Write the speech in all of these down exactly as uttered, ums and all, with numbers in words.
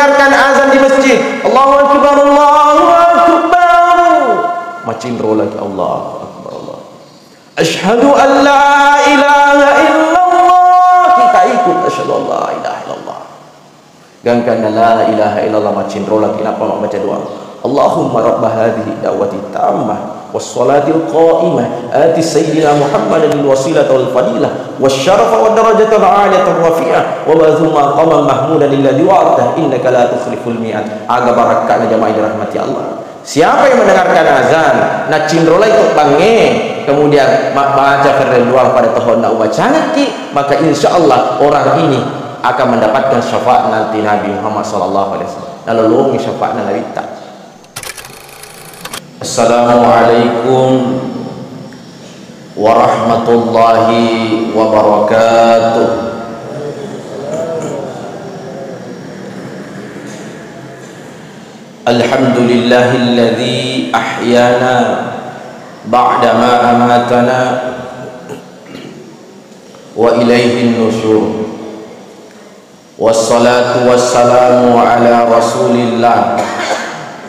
mendengarkan azan di masjid, "Allahu Akbar, Allahu Akbar." Macinrolaki, "Allahu Akbar, Allah." "Asyhadu an la ilaha illallah." Kita ikut, "Asyhadu an la ilaha illallah." Gangkanna la ilaha illallah, macinrolaki, nappa mabbaca doa, "Allahumma rabba hadhihi da'wati tammah was salatil qa'imah, ati sayyidina Muhammadan al wasilata wal fadilah was syarafa wad darajatal aliyata rafi'ah wa ba'athu maqaman mahmudan alladhi wa'adtah innaka la tukhliful mi'ad." Aga barakka'na, jamaah dirahmati Allah. Siapa yang mendengarkan azan, nacinrolai tobbangnge, kemudian mabbaca ferre duang pada tohonna ubacangekki, maka insya Allah orang ini akan mendapatkan syafaat nanti Nabi Muhammad sallallahu alaihi wasallam. Nalolongi syafaatna Nabitta. Assalamualaikum warahmatullahi wabarakatuh. Alhamdulillahilladzi ahyana ba'da ma amatana wa ilaihin nusyur. Wassalatu wassalamu ala Rasulillah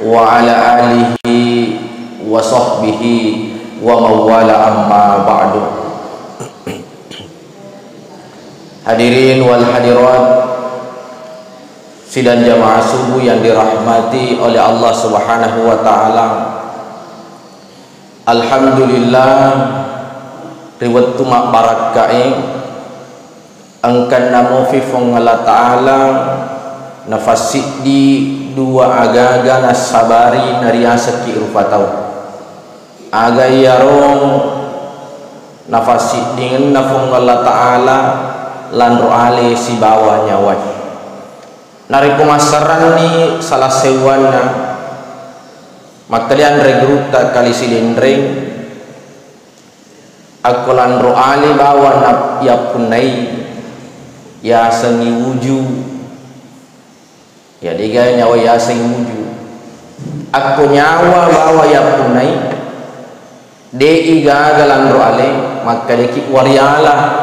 wa ala alihi wa sahbihi wa mawala, amma ba'du. Hadirin wal hadirat, sidang jamaah subuh yang dirahmati oleh Allah Subhanahu wa Ta'ala. Alhamdulillah, ri wettu mabbarakkae, engkanna mofi Fuang Allah Ta'ala nafassiddi dua agaga nassabari nariasekki rupa tau. Aga iyaro nafassiddingenna Fuang Allah Ta'ala lanro ale sibawa nyawae. Narekko massaranni salah seuwanna, makkeda anre gurutta Kali Sidenreng, akko lanro ale bawa na-, yappunnai, yasengngi wuju. Ya, dega nyawa yasengngi wuju. Akko nyawa bawa yappunnai, de'i gaga lanro ale, makkedaki wariala.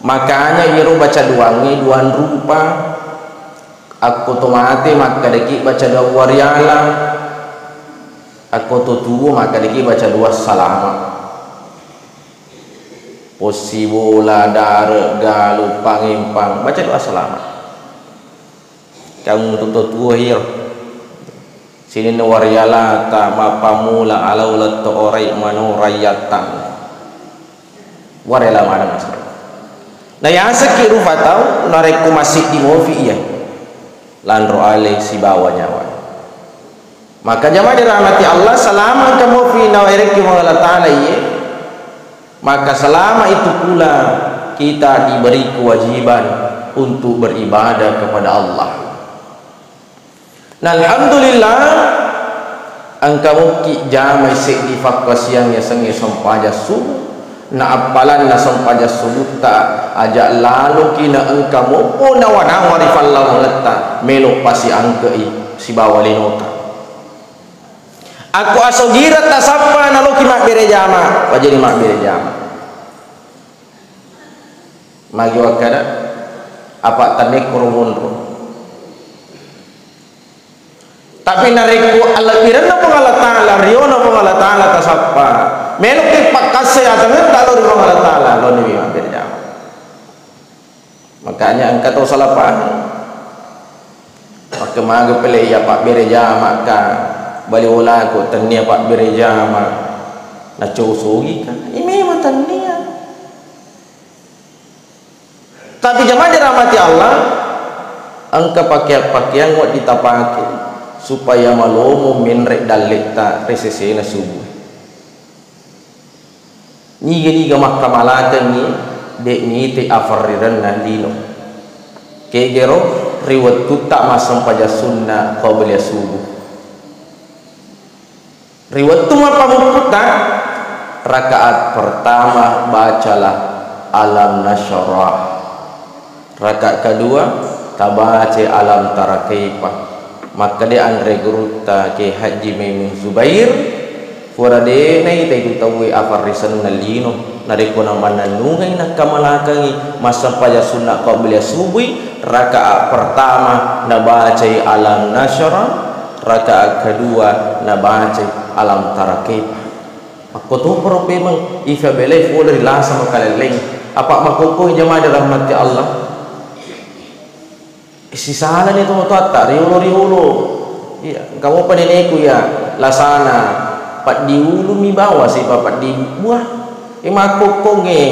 Makanya iyaro baca doangnge duang rupa. Akko to mate makkedaki baca doang wariala. Akko to tuo makkedaki baca doang salama. Possi bola, dare, galu, pangempang, baca doang salama. Kamu to tuo hiro. Sininna warialata mappamula alau letto orai mano rayyattang. Warela maneng asli. Na yasekki rupa tau narekko massiddi mofi iya. Lanro ale sibawa nyawa. Maka jamaah dirahmati Allah, selama engka mofi nawerekki Puang Allah Ta'ala iye, maka selama itu pula kita diberi kewajiban untuk beribadah kepada Allah. Nah, alhamdulillah, engka mukki jamai seddi fakkasiang yasengnge sempajang subuh. Na appalanna sempajang subutta, aja laloki na engka mopo nawa-nawa ri fallawangetta, melo pasiangkei sibawa linota. Akko asogira tasappa naloki mabbere jama, pajani mabbere jama. Magi wakkada, apa tannekkoro monro. Tapi narekko alebbirenna Puang Allah Ta'ala, riona Puang Allah Ta'ala tasappa, meloki pakkasse atangetta lao ri Puang Allah Ta'ala, loniwi mabbere jama. Makanya engka tau salah paham. Makkemaga pele iya pabbere jama ka, bali wolako tennia pabbere jama, nacosogi ka. Iya memang tennia. Tapi jamaah dirahmati Allah, engka pakeang-pakeang wedding tapake supaya malomo menre dalletta ri sesena subuh. Niga-niga makkamalakengngi, de' nite afarrirenna lino. Kegero ri wettutta massempajang sunna qabliyah subuh. Ri wettu mappamukkutta, rakaat pertama bacalah Alam Nasyrah. Rakaat kedua, tabaca Alam Tara Kaifa. Makkeda anre gurutta Kiai Haji Maimun Zubair, Pura de' naitai tu tauwe afarrisenna lino, narekko namannennungai nakkamalakengi massempajang sunna qabliyah subuhi, rakaat pertama nabacai alam nasyrah, rakaat kedua nabacai alam tara kaifa. Makkotoparo memeng ifa belai pole ri lasa makalelleng. Apa makkokkoe jamaah dirahmati Allah? Sisalani tomatoatta riolo-riolo. Iya, engka mopa neneku iya lasana paddiulumi bawang sibawa paddi buah. E, makkokkongnge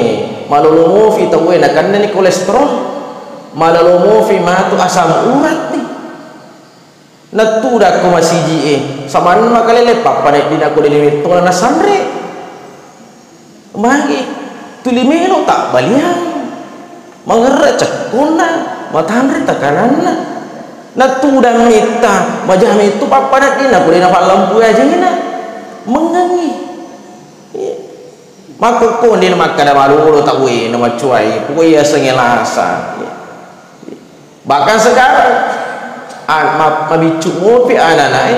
malolo mofi tauwe nakennani kolesterol. Malolo mofi matu asam urat ni. Nattudakko masiji'e, samanna makalele pappaneddina ko dene mettola nasanre. Magi tuli melo tabbaliang. Mangerre cekkonna, matanre tekananna. Nattudang metta, maja metto pappaneddina ko dene napallampu ajena. Mengengi. Iya. Makkokko dena makkada malolo tauwe na maccuai, pokoknya yasengnge lasa. Bahkan sekarang, a-, ma-, mabiccu mopi ananae,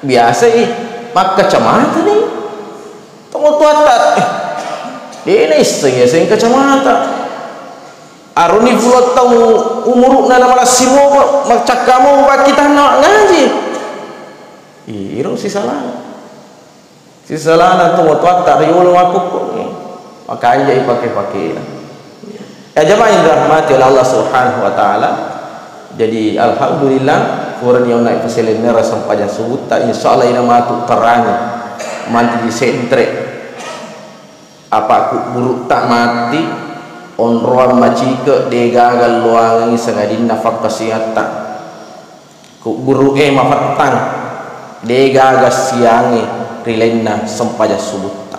biasa i makkacamata ni. Tomatoatta, eh, dena isseng yaseng kacamata. Aroni puluh taung umuru'na na malassi mopa, maccakka mopa pakkitanna ngaji. Iro sisalana. Sisalana tomatoatta riolo makkokkongnge. Makanja ipake-pakena. Ya jamaah yang dirahmati oleh Allah Subhanahu wa Ta'ala. Jadi, alhamdulillah, purani onna ipaselennera sempajang subutta, insyaallah ina matu terangi. Manti di sentre. Apa kubburutta mati, onroang macike, degaga loangengi sangadinna fakkasiatta. Kubburu'e mafettang, degaga siangnge ri lainna sempajang subutta.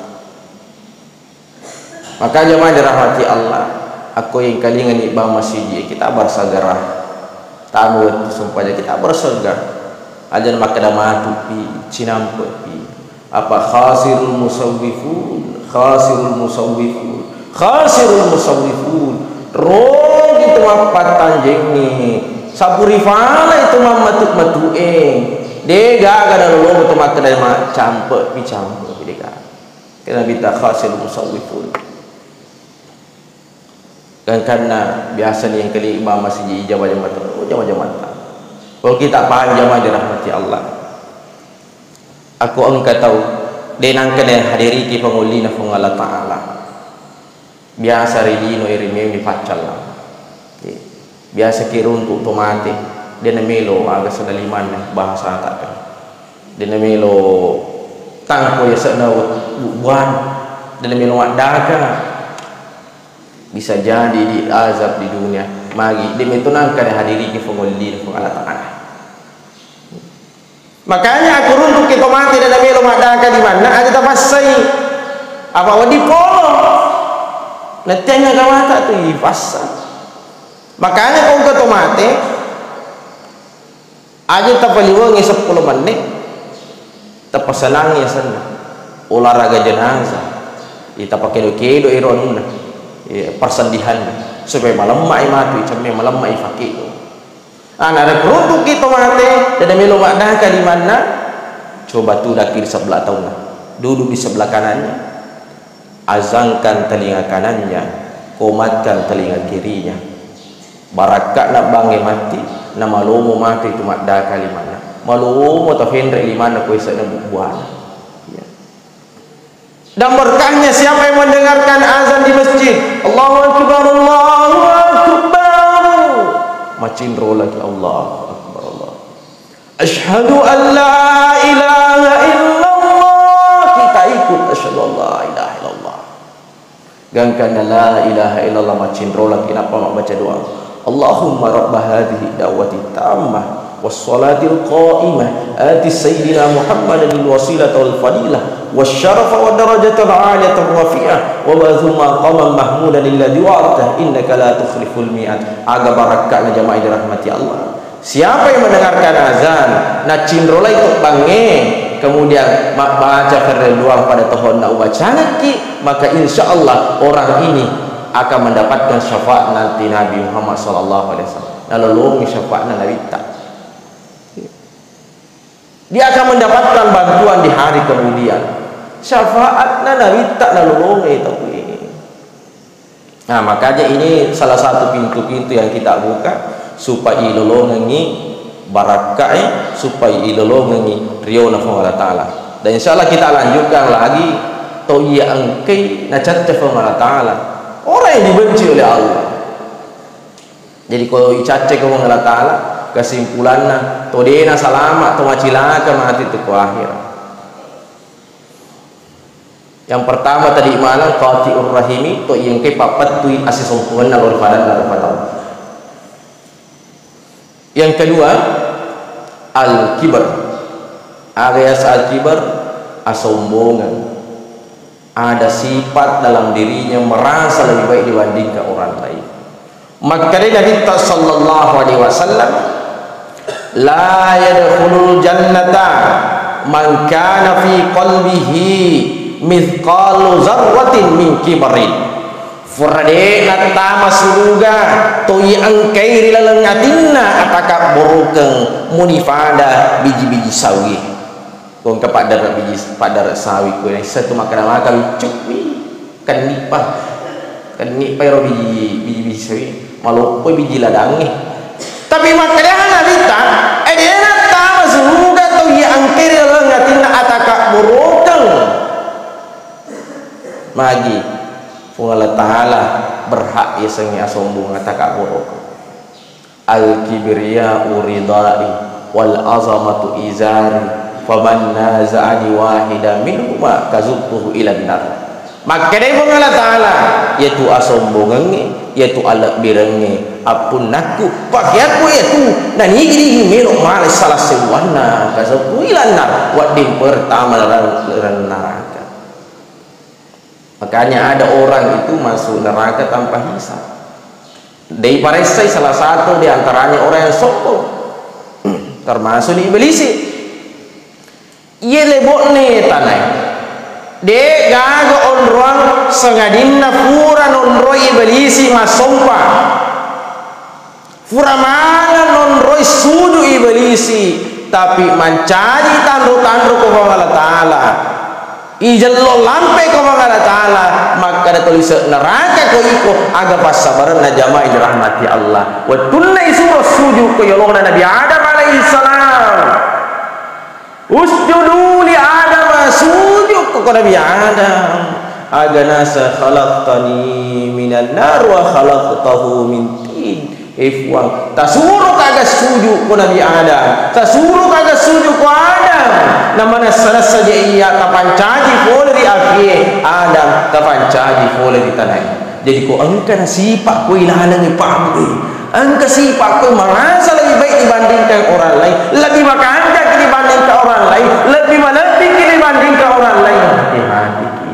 Maka jamaah dirahmati Allah, akko engkalingani bang masiji, kita bersegera. Tanu wettu sempajang, kita bersegera. Aja makkeda matupi, cinampepi. Apa khasirul musawwifun, khasirul musawwifun, khasirul musawwifun. Rogi tu mappattanjengnge, sapuri fala itu mammatu-matu'e. Degaga nalolongo tu makkeda ma-, campe'pi, campe'pi, degaga. Kena bita khasirul musawwifun. Gangkanna biasa ni engkali ba masiji jama-jamata, oh, jama-jamata. Kalau kita paham jamaah dirahmati Allah. Aku engka tau, de nangka de hadiriki pangollina Puang Allah Ta'ala. Biasa ri lino iri memi paccalla. Biasa ki runtuk to mate, de namelo aga sada limanna bahasa tak. De namelo tangko ya sana buan, de namelo maddaka. Bisa jadi di azab di dunia. Magi, de metu nangka de hadiriki pangollina Puang Allah Ta'ala. Makanya aku runtuk ki to mate dan melo maddaka di mana aja tapassai. Apa wadi polo. Nanti hanya kawata tu ipassa. Makanya kau ke to mate, aja tapaliwangi seppulo menit, tapasanangi asenna. Olahraga jenazah. Ita pakedo-kedo iro anunna. Iya, persendihan. Supaya malemma i matu, cemme malemma i fakido. Ana ada runtuk ki to mate, dan melo maddaka di mana? Coba tudaki di sebelah taunna. Duduk di sebelah kanannya. Azankan telinga kanannya, komatkan telinga kirinya. Barakka'na bangnge matti, na malomo matu itu maddaka limanna. Malomo tafenre limanna ko ise'na buana. Ya. Dan berkahnya siapa yang mendengarkan azan di masjid? Allahu Akbar, Allahu Akbar. Macinro lagi, Allahu Akbar, Allah. Asyhadu an la ilaha illallah. Kita ikut asyhadu an la ilaha illallah. Gangkanna la ilaha illallah macinro lagi nappa mabbaca doa. Allahumma rabba hadhihi da'wati tammah was salatil qa'imah ati sayyidina Muhammadan al wasilata wal fadilah was syarafa wad darajatal aliyata rafi'ah wa ba'athu maqaman mahmudan alladzi wa'adtah innaka la tukhliful mi'ad. Aga barakka'na jamaah dirahmati Allah. Siapa yang mendengarkan azan, nacinrolai tobbangnge, kemudian mabbaca perelluang pada tohonna ubacangekki, maka insya Allah orang ini akan mendapatkan syafaat nanti Nabi Muhammad sallallahu alaihi wasallam. Nalolongi syafaatna Nabitta. Dia akan mendapatkan bantuan di hari kemudian. Syafaatna Nabitta nalolongengi tauwe. Nah, makanya ini salah satu pintu-pintu yang kita buka supaya ilolongengi barakkae, supaya ilolongengi riona Puang Allah Ta'ala. Dan insya Allah kita lanjutkan lagi, to iya engkai nacacca Puang Allah Ta'ala. Orang yang dibenci oleh Allah. Jadi, ko icacce ko Puang Allah Ta'ala, kesimpulanna, to dena salama, to macilaka mati tu ko akhirat. Yang pertama tadi maneng qati'ur rahimi, to iya engkai pappettui asisompongenna lao ri padanna rupa tau. Yang kedua, al-kibar. Aga yaseng al-kibar, asombongan. Ada sifat dalam dirinya merasa lebih baik dibandingkan orang lain. Makkedai Nabitta sallallahu alaihi wasallam, "La yadkhulul jannata man kana fi qalbihi mithqalu zarratin min kibarin." Fura de' nattama suruga toi engkai ri laleng atinna atakabburukeng muni pada biji-biji sawi. Ko engka paddara biji, paddara sawi, ko naisseng tu makkeda maka biccu'i, kenni'pa. Kenni'pa ero biji, biji-biji sawi, maloppoi biji ladangnge. Tapi makkedai Nabitta, eh, de' nattama suruga to iya engkai ri laleng atinna atakabburukeng. Magi Puang Allah Ta'ala berhak yasengnge asombong, atakabburukeng. Al-kibriya'u ridai wal azamatu izari, faman naza'ani wahidan minhuma kazubtuhu ilan nar. Makkedai Puang Allah Ta'ala, iyatu asombongengnge, iyatu alebbirengnge appunnakku, pakeakku iyatu, nanigi-nigi melo male sala sewwanna, kazubtuhu ilan nar, wedding pertama ran-, ran neraka. Makanya ada orang itu masuk neraka tanpa hisab. De' iparessai, salah satu di antaranya orang yang sombong. Termasuk ni Iblisi. Iye lebo'ne tanae. De' gaga onroang sangadinna pura nonroi Iblisi massompa. Fura maneng nonroi suju Iblisi, tapi mancaji tanro-tanro ko Puang Allah Ta'ala. Ijello lampe ko Puang Allah Ta'ala, makkeda to lise' neraka ko iko, aga passabarenna jamaah yang dirahmati Allah. Wettunna isuro suju ko yolona Nabi Adam alaihissalam. Usjudu li Adam, suju ko Nabi Adam. Aga nasa khalaqtani minan nar wa khalaqtahu min tin. Eh Puang, tasuro kaga suju ko Nabi Adam, tasuro kaga suju ko Adam. Namanessa-nessa je iya tapancaji pole ri apie, Adam tapancaji pole ri tanae. Jadi ko engka nasipa ko ilalengngi pabbu, engka sipa ko merasa lebih baik dibandingkan orang lain, lebih makanjaki dibandingkan orang lain, lebih malebbiki dibandingkan orang lain, hati-hatiki.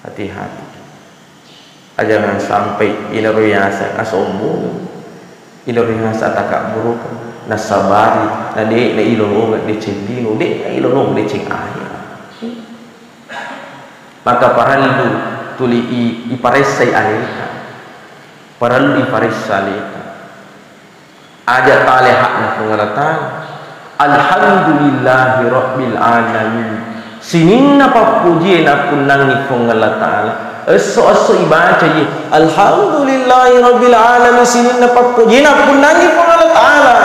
Hati-hati. Ajangan sampai inaro yaseng asombong, inaro yaseng atakabburukeng, nasabari, na de' na ilolongeng deceng lino, de' na ilolongeng deceng akhirat. Maka parellu tuli i-, iparessai aleta. Parellu iparessa aleta. Aja tale hakna Puang Allah Ta'ala. Alhamdulillahi Rabbil Alamin. Sininna pappojie nappunnangi Puang Allah Ta'ala. Esso-esso ibaca ye. Alhamdulillahi Rabbil Alamin. Sininna pappojie nappunnangi Puang Allah Ta'ala.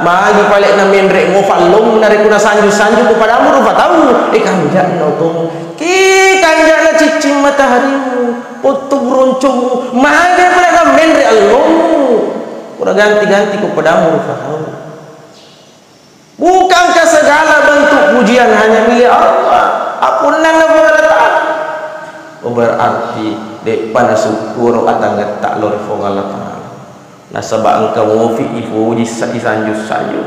Magi pale na menre' mo fallong narekko nasanju-sanju ko padamu rupa tau. Eh, kanja'na otomu. Ki kanja'na ciccing mataharimu. Pottu buroncongmu. Magi pale na menre' allommu. Pura ganti-ganti ko padamu rupa tau. Bukankah segala bentuk pujian hanya milik Allah? Appunnanna Puang Allah Ta'ala. Oh, berarti de'pa nasukkuru atangetta lao ri Puang Allah Ta'ala. Nasaba engka mofi ipuji sa-, isanju-sanju.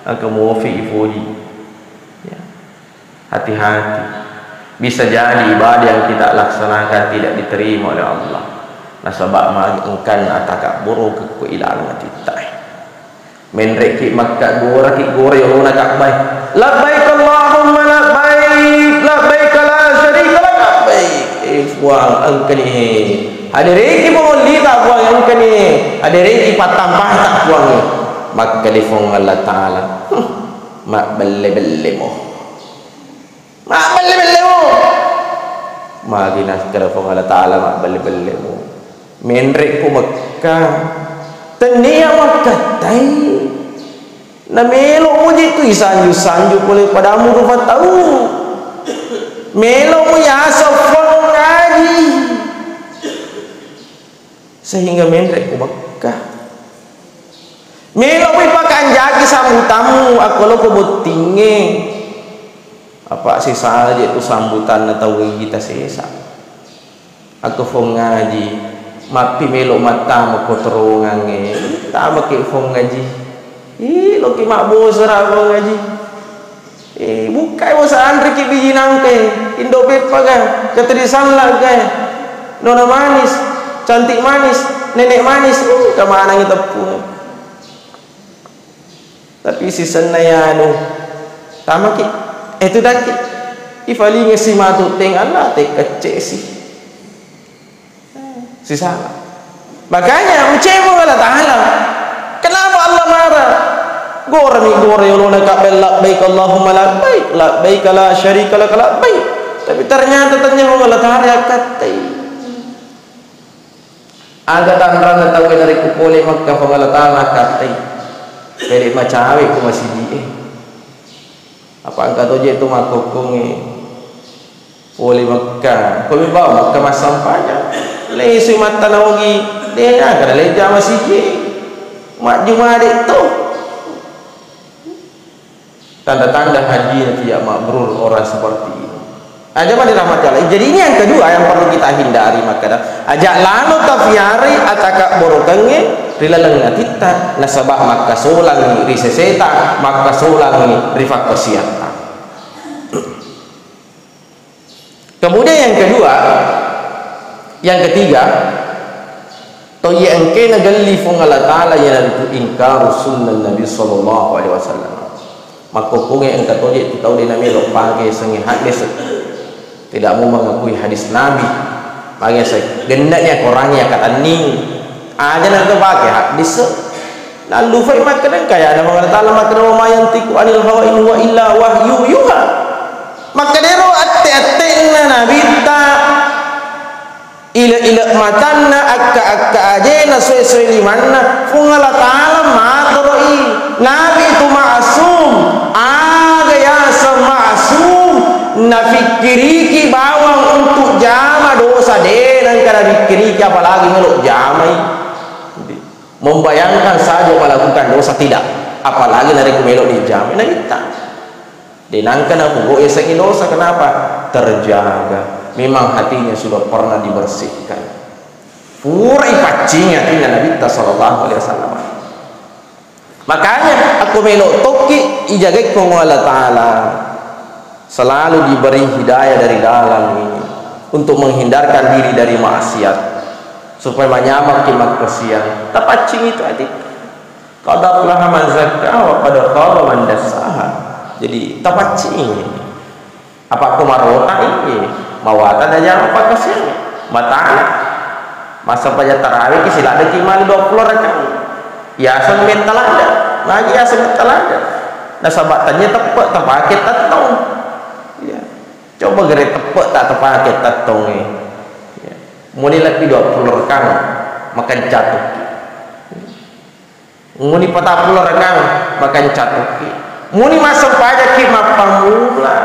Engka mofi ipuji. Ya. Hati-hati. Bisa jadi ibadah yang kita laksanakan tidak diterima oleh Allah. Nasaba magi engkanna atakabburung ko ilaleng atitta e. Menre'ki makkaggoraki gora yolona Ka'bah e. Labbaik Allahumma labbaik, labbaik la syarika lak labbaik. Eh, Puang, engkani he. Hadereki pangollita, Puang, engkani he. Hadereki pattampata, Puang. Makkeda Puang Allah Ta'ala. Huh. Mabbelle-bellemo. Mabbelle-bellemo. Magi nakkeda Puang Allah Ta'ala mabbelle-bellemo. Menre' ko Mekka. Tennia makkattai. Na melo' muji tu isanju-sanju pole padamu rupa tau. Melo' mu yaseng Puang ngaji. Sehingga menre' ko Mekka. Melo' mi pakanjaki sambutammu akko lao ko bottingnge. Apa' sisala je' tu sambutanna tau kita sesa. Akko Puang ngaji, mappi melo' mattama ko torongangnge. Tamaki Puang ngaji. Ih, loki mabbosara Puang ngaji. Eh, bukkai mo sanriki biji nangke, Indo Beppa ga, Katri Salla ga, Nona Manis, Cantik Manis, Nenek Manis, uh, kamanangi teppu. Tapi sisenna yanu, tamaki, eh, tu daki, ifalinga si matu teng Allah, te kecce si. Sisala. Makanya, ucapkan Allah Ta'ala. Kenapa Allah marah? Gora mi gora yolona kabbella, "Labbaik Allahumma labbaik, labbaik la syarika laka labbaik." Tapi ternyata tanya Allah Ta'ala yakkattai. Aga tanranna tau narekko pole Makkah Puang Allah Ta'ala yakkattai. Pede macawe ku masiji e. Apa engka to je tu makkokkongnge pole Mekka. Ko mi bawang Mekka massampajang. Lesu mattana ogi, de' aga nalejja masiji. Majjuma de' to. Tanda-tanda hajinya tidak mabrur orang seperti ini. Aja pada rahmat Allah. Jadi ini yang kedua yang perlu kita hindari, makkeda aja lalo tafiari atakabborokengnge ri laleng atitta, nasaba makkasolangngi ri seseta, makkasolangngi ri fakkasiatta. Kemudian yang kedua, yang ketiga, toye engkena gelli Puang Allah Ta'ala, iyanaritu ingkaru sunnah Nabi sallallahu alaihi wasallam. Makkokkongnge engka toje tu tau de' namelo pake sengnge haddese. Tidak mau mengakui hadis Nabi. Mage se-, genneknya Korannya katanning. Aja na to pake haddese. Nallufai makkeda engka ya, Puang Allah Ta'ala makkeda, "Wa ma yantiqu anil hawa in huwa illa wahyu yuha." Makkedaro atte-attenna Nabitta, ile-ile matanna, akka-akka ajena, soe-soe limanna, Puang Allah Ta'ala matoro'i. Nabi itu ma'sum, aga yaseng ma'sum, nafikkiriki bawang untuk jama dosa, de' nengka nafikkiriki apalagi melo jamai. Membayangkan saja melakukan dosa, tidak. Apalagi narekko melo dijamai Nabitta. De' nengka napugo yasengnge dosa, kenapa? Terjaga. Memang hatinya sudah pernah dibersihkan. Pura ipaccingi hatinna Nabitta sallallahu alaihi wasallam. Makanya, akko melo tokki ijagai Puang Allah Ta'ala, selalu diberi hidayah dari dalam ini untuk menghindarkan diri dari maksiat, supaya manyameng ki makkasiang. Tapaccingi tu ati. Qad aflaha man zakkaha wa qad khaba man dassaha. Jadi, tapaccingi. Apa ko marota, iye, mawatang najama pakkasiang. Matana. Massempajang tarawih ki siladdeki mani dua puluh rakaat. Yaseng metta ladde. Magi yaseng metta ladde. Nasaba tania teppe tapake tettong. Iya. Coba gere teppe tak tapake tettong e. Iya. Muni lebbi dua puluh rakaat makanca tokki. Muni patappulo rakang, makanca tokki. Muni massempajakki mappammula,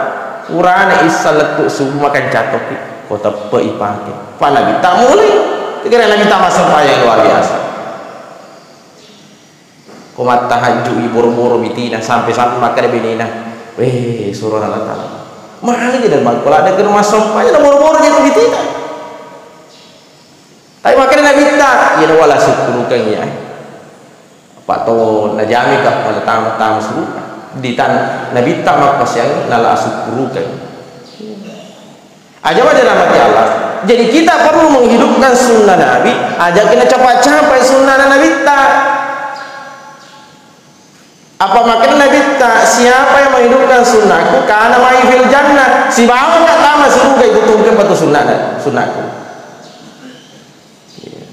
purana issa lettu subuh, makanca tokki. Ko teppe ipake. Pa Nabitta mulai. Kira Nabitta massempajakki luar biasa. Ko mattahajju i boro-boro bitina, sampai-sampai makkeda benena, "Weh, surona Allah Ta'ala. Magi jadi makko ladde kena massempajang, na boro-boro jadi bitina." Tapi makkeda Nabitta, "Iya wala sukkurukan ya." Apa to najami ka pada tama-tama suruga. Di tan Nabitta makkasiang nala asukkurukan. Aja pada rahmati Allah. Jadi kita perlu menghidupkan sunnah Nabi, aja kena capai-capai sunnah Nabitta. Apa makkeda Nabitta, "Siapa yang menghidupkan sunnahku, kana ma'i fil jannah." Sibawa ka tama suruga itu tungke patu sunnah, sunnahku. Iya.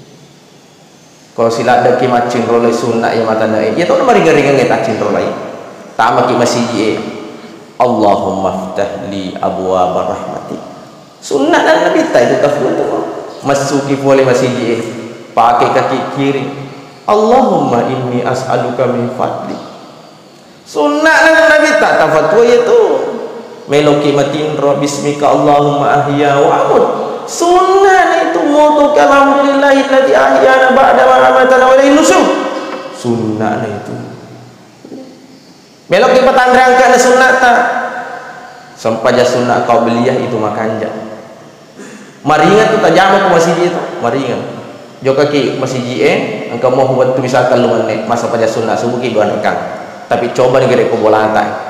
Kalau siladdeki maccinrolai sunnah iya matanna, iya to maringa-ringa taccinrolai. Tamaki masiji'e, "Allahumma ftah li abwaba rahmatik." Sunna'na Nabitta itu tafawwatu. Massuki pole masiji'e, pake kaki kiri, "Allahumma inni as'aluka min fadlik." Sunna'na Nabitta tafawwatu itu. Meloki matinro, "Bismika Allahumma ahya wa amut." Sunna'na itu, "Mutuka alhamdulillahilladzi ahyana ba'da ma amatana wa ilaihin nusyur." Sunna'na itu. Meloki patanre angka'na sunna'ta. Sempajang sunna qabliyah itu makanja. Maringan tu tajama ko masiji itu, maringan. Jokaki masiji e, engka mo wettu bisa tellu menne, massempajang sunna subuh ki dua rekang. Tapi coba ni gere ko bolata.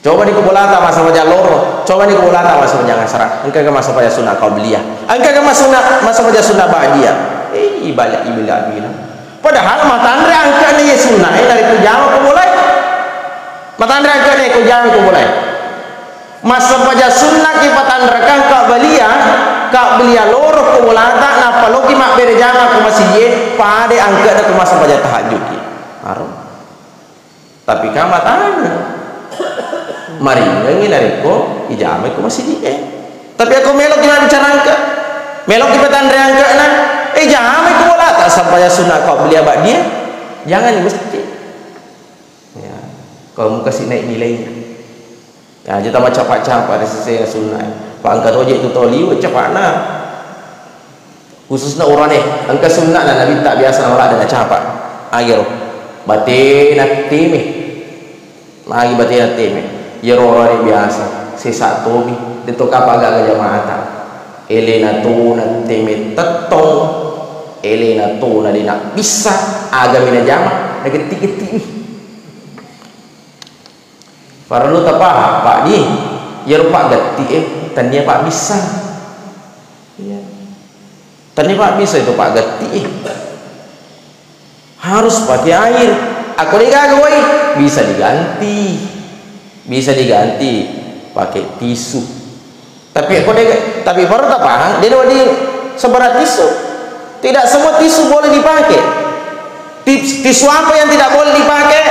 Coba ni ko bolata massempajang loro, coba ni ko bolata massempajang asara. Engka ga massempajang sunna qabliyah. Engka ga masunna, massempajang sunna ba'diyah. Eh, ibala, ibala, ibala. Padahal matanre angka'na iye sunnae narekko jama ko bolae. Matanre angka'na ko jama ko bolae. Massempajang sunnaki patanrekang qabliyah, qabliyah loro ko bolata, nappa loki mabbere jama ko masijie, pade angka'na ko massempajang tahajjuki. Aro. Tapi ka matana. Maringengi narekko ijamai ko masijie. Tapi ako meloki mabbicara angka, meloki patanre angka'na, eh, jamai ko bolata, sempajang sunna qabliyah ba'diyah. Jangan di masjid. Ya, kalau muka si naik nilainya. Ya, aja tama capa-capa di sisi sunna. Pak angka toje tu tau liwe capana. Khususna urane, engka sunna'na Nabitta biasa naola de nacapa. Agero. Batena teme. Magi batena teme. Iyaro urane biasa sesa tomi. Deto kapa gaga jamaata. Elena tona teme tettong. Elena tona de nabbissa. Agami najama. Nagetti-gettiwi. Parellu tapahang, Pak, di iyaro paggetti'e, tennia pabbissa. Iya. Tennia pabbissa itu paggetti'e. Harus pakai air. Ako degaga wai, bisa diganti. Bisa diganti pakai tisu. Tapi ko de, tapi baru tapahang, de wedding sebarat tisu. Tidak semua tisu boleh dipakai. Tis-, tisu apa yang tidak boleh dipakai?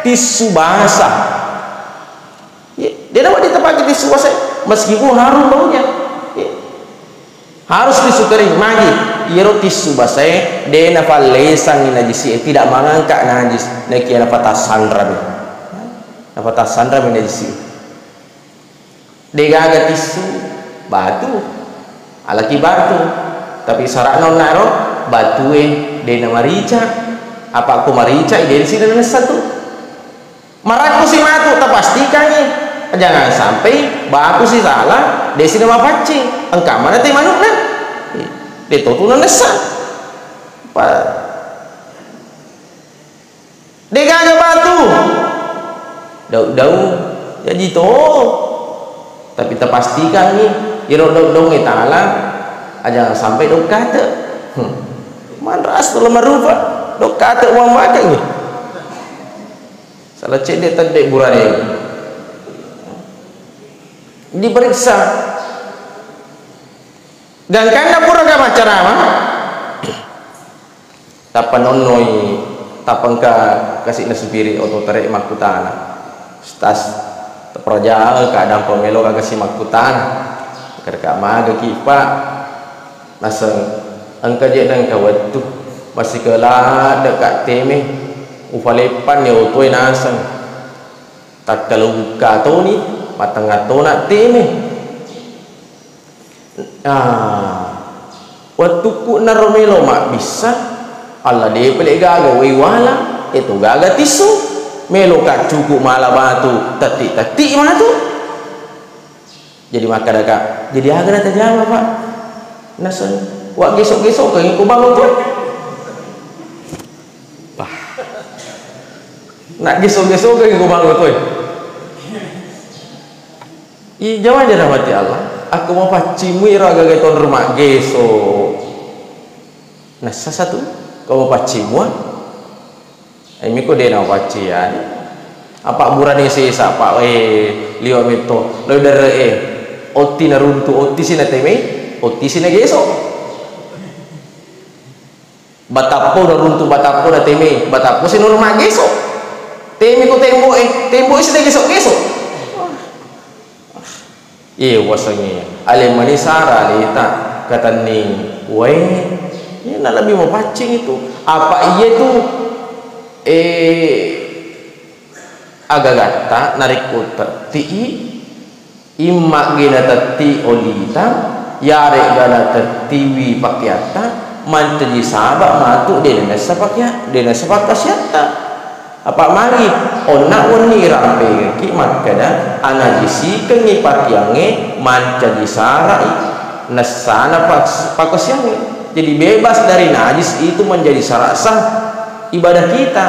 Tisu basah. Ya, de wedding tapake tisu basah, meskipun harum baunya. Ya. Harus tisu kering, magi. Iyaro tisu basah, de nafallesangi najisi, tidak mengangkat najis, nakia napatassanrami. Napatassanrami najisi. Degaga tisu, batu. Alaki batu. Tapi syaratna onnaro, batue de namarica. Apa ko marica, de sini nessa tu. Marakku si matu, tapastikangi. Jangan sampai batu si salah, de sini mapaccing. Engka mana te manukna? De totu nanessa. Pa- Degaga batu. Daung-daung. Jaji to. Tapi tapastikangi, iro daung-daung e tala, aja sampai daung kate. Hmm. Manras tu lama rupa. Daung kate uang makan ni. Salah cedde tedde burane. Diperiksa. Gangkanna pura ga maccarama, tappa nonnoi, tappa engka kasi'na supiri oto tare makkutana, "Ustaz, taperajang keadaan pemelo aga si makkutana, kerka maga ki, Pak?" Naseng, "Engka je nengka wettu, masikeladde ka teme, ufaleppanni otoe naseng, takkalu bukka toni, matengnga tona teme." Ah, wettukku naro melo mabbissa, alla de pele gaga wai wala, eto gaga tisu, melo kaccuku mala batu, tetti-tetti matu. Jadi makkadaka, "Jadi aga natajama, Pak?" Naseng, "Wa gesok-gesok ke ko bangun tu." Wah. Nak gesok-gesok ke ko bangun tu. Ih, jamaah dirahmati Allah. Aku mau paccing mua iro agaga tonro maggeso. Nassa satu, kau mau paccing mua? Eh, miko de na paccing ya. Apa burane sesa, Pak, eh, liwa metto. Lo dere, eh. Otti na runtu, otti si na teme, otti si na geso. Batappo na runtu, batappo na teme, batappo si nuru maggeso. Temi ko tembo'e, tembo'e sedde geso-geso. Iye wasengnge, ale mani sara aleta, katenning wae, iye na lebbi mapaccing itu. Apa iye tu, eh, agagatta narekko tetti'i, imma gena tetti olita, yarega natettiwi pakeatta, mancaji saba matu de nessa pakea-, de nessa pakkasiatta. Apa magi onna wenni rampengekki makkeda, anajisikengngi pakeangnge, mancaji sarai nessana pas-, pakkasiangnge. Jadi bebas dari najis itu menjadi syarat sah ibadah kita.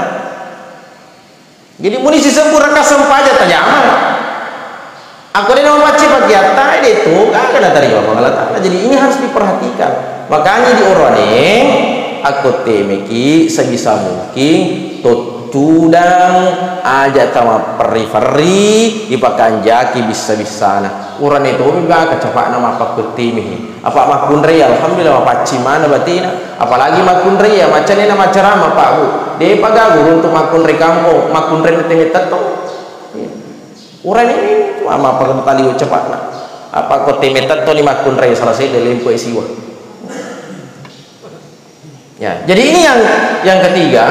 Jadi muni sisebbu raka sempajang tajama. Aku de namapaccing pakeatta, de tu gaga natarima Puang Allah Ta'ala. Jadi ini harus diperhatikan. Makanya di orane, aku temeki sebisa mungkin tuttudang aja tama perri-ferri, dipakanjaki bissa-bissana. Urane tomi ga kacapakna mappakkuttimehi. Apa makkunrai, alhamdulillah, mapaccing mana batina. Apalagi makkunrai ya, macane na macerama, Pak, Bu. Depa gaga guru untuk makkunrai kampung, makkunrai na teme tetto. Urane ini cuma mappakkutali cepakna. Apa ko teme tetto ni makkunrai, salah sedde lempo e siwa. Ya, jadi ini yang, yang ketiga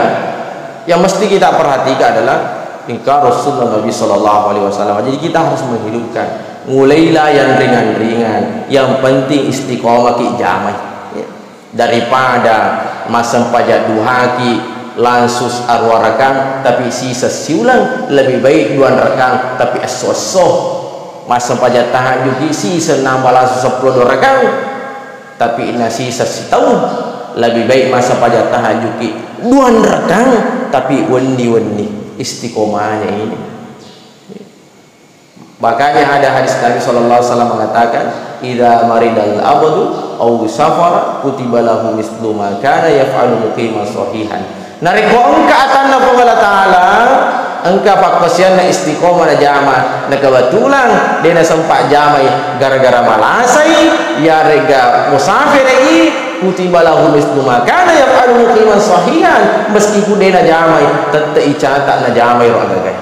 yang mesti kita perhatikan adalah ingkar sunnah Nabi Sallallahu Alaihi Wasallam. Jadi kita harus menghidupkan. Mulailah yang ringan-ringan, yang penting istiqomah ki jamai. Ya. Daripada massempajang duhaki langsung aruwa rakang tapi sisa siulang, lebih baik dua rakang tapi esso-esso. Massempajang tahajud ki sisa nambah langsung seppulo dua rakang. Tapi nasisa sitaung, lebih baik massempajang tahajud ki dua rakang, tapi wenni-wenni istiqomahnya ini. Makanya ada hadis Nabi Sallallahu Alaihi Wasallam mengatakan, "Idza maridal abdu au safara kutiba lahu mislu ma kana yaf'alu muqiman sahihan." Narekko engka atanna Puang Allah Ta'ala, engka pakkasianna istiqomah najama, na kebetulan de nasempa jamai gara-gara malasai, yarega musafirei, kutiba lahu mislu ma kana yaf'alu muqiman sahihan, meskipun de najamai, tette icata najamai ro agagai.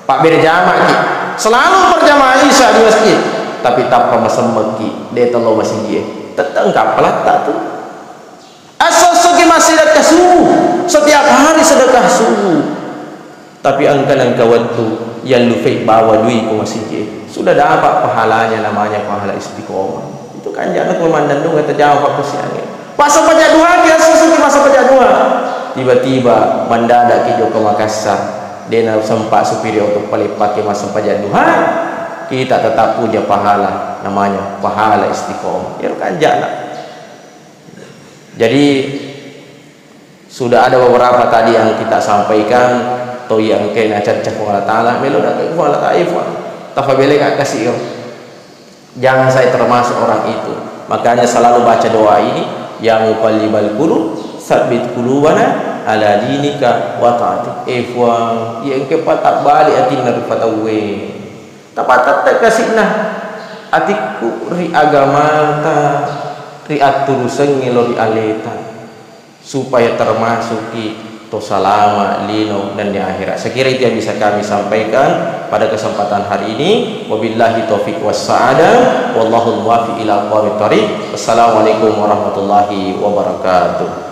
Pabbere jamaki, selalu berjamaah isya di masjid, tapi tappa masemmekki, de tello masigi e, tette engka pelatta tu. Esso-essoki massedekah subuh, setiap hari sedekah subuh. Tapi engka nengka wettu yallufei bawa dui ko masigi e, sudah dapat pahalanya, namanya pahala istiqomah. Itu kan jana ko mannennung tajama pakkasiangnge. Massempajang duha ki, esso-essoki massempajang duha. Tiba-tiba mendadak ki jokka Makassar, de nasempa supiri oto paleppake massempajang duha. Kita tetap punya pahala, namanya pahala istiqomah. Iyaro kan jana. Jadi, sudah ada beberapa tadi yang kita sampaikan, toi engkae nacacca Puang Allah Ta'ala, melo dakka Puang Allah Ta'ala, eh, Puang, tafabeleka kasi iro. Jangan saya termasuk orang itu. Makanya selalu baca doa ini, "Ya muqallibal qulub, tsabbit qulubana ala dinika wa ta'atik." Eh, Puang, iya engkae patabbali atinna rupa tauwe. Tapatette kasi'na atikku ri agamata, ri atturusengnge lao ri aleta, supaya termasukki to salama lino nennia akhirat. Saya kira itu yang bisa kami sampaikan pada kesempatan hari ini. Wabillahi taufiq wassa'adah. Wallahul muwaffiq ila aqwamit thariq. Wassalamualaikum warahmatullahi wabarakatuh.